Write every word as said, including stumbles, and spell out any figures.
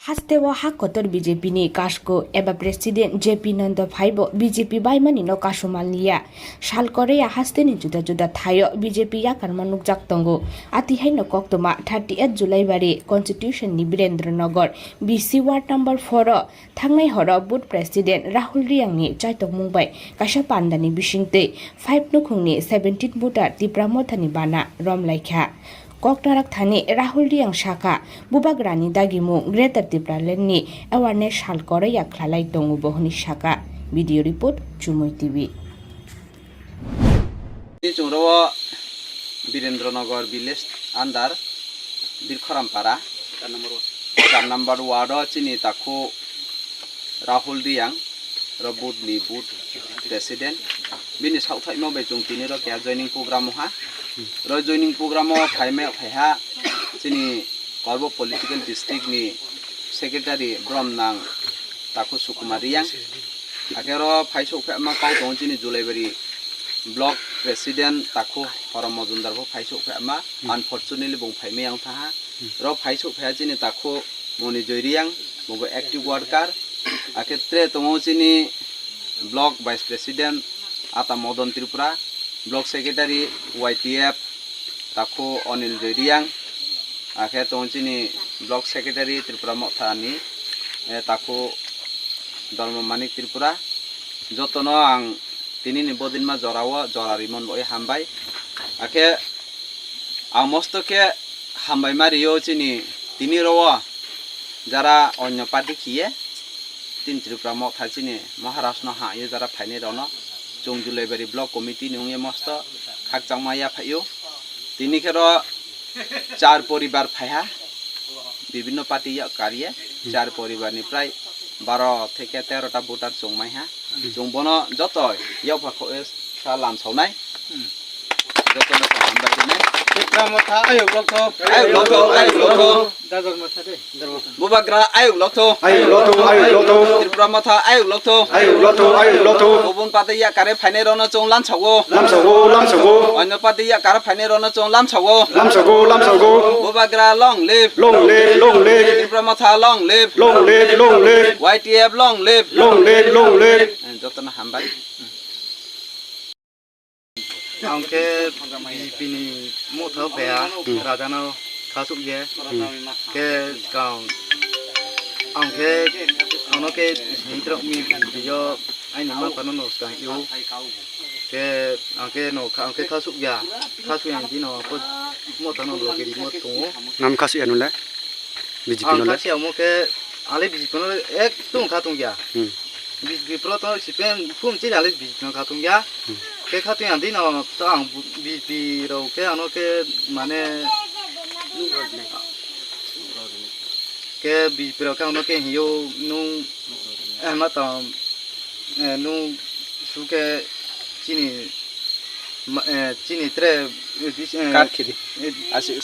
Hasteo ha kotor B J P ni kasko eba President J P Nando phaibo B J P baimani no kasu manliya. Sal korea hasteni juda juda thaio B J P yakarma nukjak tongo. Atihaino koktwma thirty eight Julaibari Constitution ni Birendra Nagar B C Ward number four o thangnai horo Booth President Rahul Reang ni chaitokmung bai kaisa pandani bisingtwi five nukhungni seventeen voter Tipra Mothani bana romlaikha. Koknarak thani Rahul Reang sakha, Bubagrani dagimung Greater Tipraland ni awareness sal koroi ya khwlalai tongo bo hwnwi sakha. Video report, Chumui T V. Chwng oro Birendra Nagar village under Birkhorampara, char number ward o chini takhu Rahul Reang, oro booth ni booth president. Bini sauthaima bai chwng tini oro keha joining program o ha. Oro joining program o phaima phaiha chini Korbo political district ni secretary Bromnang takhu Sukumar Reang. Hakhe oro phaisok phema kau tongo chini Julaibari block president takhu Horom Majumdar bo phaisok phema. Unfortunately bung phaima yang thaha. Oro phaisok phaiha chini takhu Moni Joy Reang, bo active worker. Hakhe tre tongo chini block vice president Ata Modon Tripura, block secretary Y T F takhu Onil Joy Reang, hakhe tongo chini block secretary Tripura Motha ni, eh, takhu Dharma Manik Tripura. Jotono ang tini ni bodinma jora o jora rimon bo hambai. Hakhe ang mosto khe hambai ma rio chini tini ro o jara onyo party khiye tin Tripura Motha chini Maharaj no ha ye jara phainai rok no chwng Julaibari block committee ni wngye mosto khakchangma ya phaio. Tini khe ro char poribar phaiha, bibinno party ya karye, char poribar ni prai baro theke tero ta voter chwng maiha. Chwng bono joto yapha kho sa lamsaunai. Jotono sa hambai rinai. Tipra Motha ayuk lokto. Ayuk lokto, ayuk lokto. Dajor Motha de. Bubagra ayuk lokto. Ayuk lokto, ayuk lokto. Tripura Motha ayuk lokto. Ayuk lokto, ayuk lokto. Bubun party ya kare phainai rok no chwng lamsao. Lamsao, lamsao. Onyo party ya kare phainai rok no chwng lamsao. Lamsao, lamsao. Bubagra long live. Long live, long live. Tripura Motha long live. Long live, long live. Y T F long live. Long live, long live. Eh, jotono hambai. Ang khe B J P ni Motha phaiya, Raja no khasuk ye. Khe kang ang khe ano khe hintrok ni B J P yo aini ma phano no skang yo. Khe ang khe no ang khe khasuk ya. Khasuk yang dino ko Motha no logi ri mo tongo. Nam khasuk ya nule? B J P ang no le? Khasi amo khe ale B J P no ekdom khatung ya. Hmm. B J P pro to sipen phum chi ale B J P no khatung ya. Hmm. Khe khatung ya dino to ang B J P rok khe ano khe mane khe B J P rok khe ano khe hiyo nung eh ma tong eh nung su khe chini ma- eh chini tre eh, bis- eh, Kat khidi. Eh, Asi